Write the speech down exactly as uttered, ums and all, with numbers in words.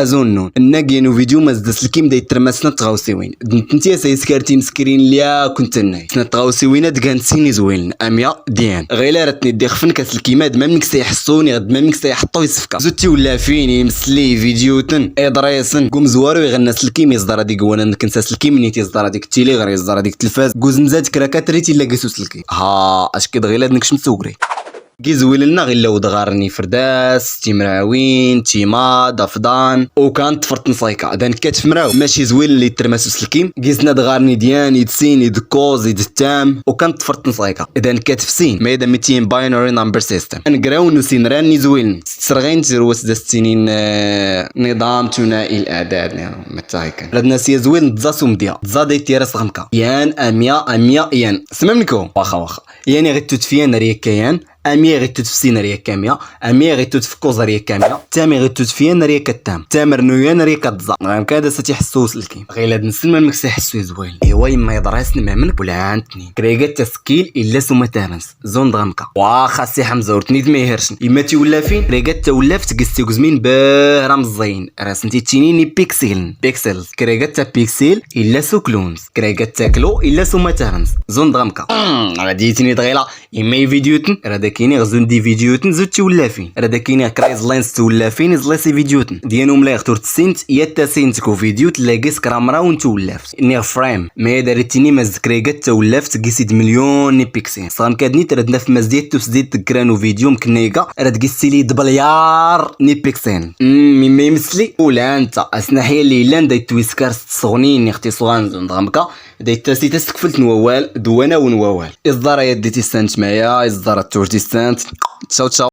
Azunun nagi nu video mazda slkim da itrmasna tɣawsiwin. Dntnti asayskar timskrin liya kuntnay sna tɣawsiwin adgan sin izwiln amya diyan ɣila ratni dixfn kaslkima dmamnik sayḥsuni dmamnik sayḥṭu isfka zuti wlafin imsli video tn iḍrisn gumzwaru iɣnna slkim iẓdara dig wana nknsa slkim nit iẓdara dig tiliɣri iẓdara dig tlfaz guzmzad krakatrit illa gisu slkim. Ha askid ɣila dnkcm tsugri. Gizwiln nnaɣ illa udɣarn ifrdas timrawin timad afḍan. Ukan tfrtn sayka dan kat fmraw mac izwiln li trmas uslkim. Gizna dɣarn idyan idsin idkuz idtam ukan tfrtn sayka dan kat fsin ma idam itin binary number system. Angrawn usin ran izwiln srɣin tirwat da stinin niḍam tuna il adad. Mattaykan radna si izwiln dẓa sumdya dẓa da itira sɣmka yan amya amya yan. Smamnku waxa waxa. Yan iɣittut fyan ar yakka yan. Amya iɣittut fsin ar yakka amya. Amya iɣittut fkuz ar yakka amya. Tam iɣittut fyan ar yakka tam tam ar nuyan ar yakka dẓa. Nɣamka da sati ḥssu slkim ɣila d nsn mamnk sa ḥssu izwiln. Iwa imma iḍrisn mamnk ulantni kraygat taskil illa suma tarns. Zun dɣamka waxa si ḥmza urtni dma ihrcn imma tiwlafin kraygat tawlaft gis tigzmin. Bhra mẓẓayin rasn titinin ipiksiln pixels kraygat tapiksil illa suklun. Kraygat taklu illa suma tarns. Zun dɣamka raditni dɣila. Imma ividyutn rad akini ɣ zun di vidyutn zut tiwlafin rad akini ɣ kra iẓlin s tiwlafin iẓli s ividyutn dyan umlaɣ tur tsint yatta sint ku vidyut lagis kra mraw n tiwlaft niɣ frame. Ma yad ar itini mazd kraygat tawlaft gis id milyun n ipiksin sɣamkadnit rad naf mazd yattus dit dkran u vidyum knayga rad gis tili d blyar n ipiksin. Imma imsli ula anta asnaḥya li ilan da itwiskar s tsɣnin niɣ tisɣan zun dɣamka. Da ittas i tastkflt n wawal d wanaw n wawal. Iẓḍar a yaddit issant maya iẓḍar a turt issant. Tsaw tsaw.